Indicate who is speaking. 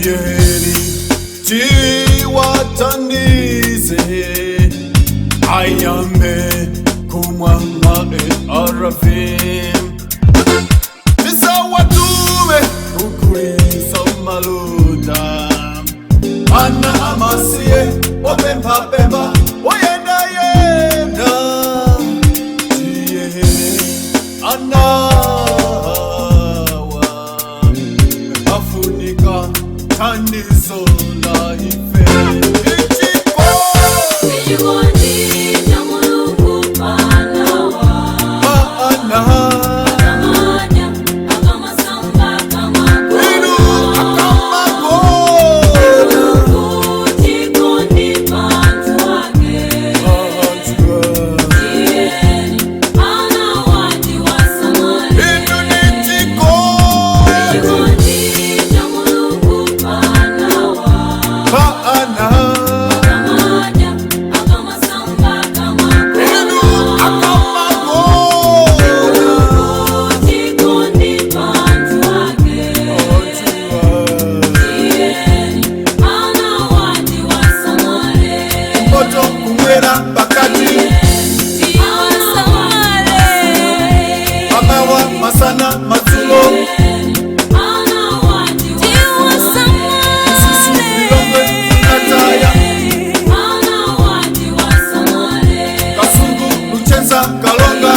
Speaker 1: Tiyeni tiwathandize ayambe kumwa ma ARV, tisawatume kugulisa maluta, ana amasiye opemphapempha oyendayenda. Tiyeni, anawa afunika thandizo la ife ichiko.
Speaker 2: Chikondi cha Mulungu panawa.
Speaker 1: Ana
Speaker 2: Akamadya, akamasamba,
Speaker 1: inu
Speaker 2: akamagona.
Speaker 1: Akamagona.
Speaker 2: Chikondi panthu ake. Tiyeni, ana wati wasamale.
Speaker 1: Inu ni chikondi.
Speaker 2: Chikondi cha Mulungu panawa.
Speaker 1: Ana
Speaker 2: Akamadya, akamasamba,
Speaker 1: inu
Speaker 2: akamagona.
Speaker 1: Akamagona.
Speaker 2: Chikondi panthu ake. Tiyeni, ana wati wasamale.
Speaker 1: Moto kumwera, pakati, mamawa, masana, madzulo, Lilongwe, Blantyre, Kasungu, Luchenza, Kalonga.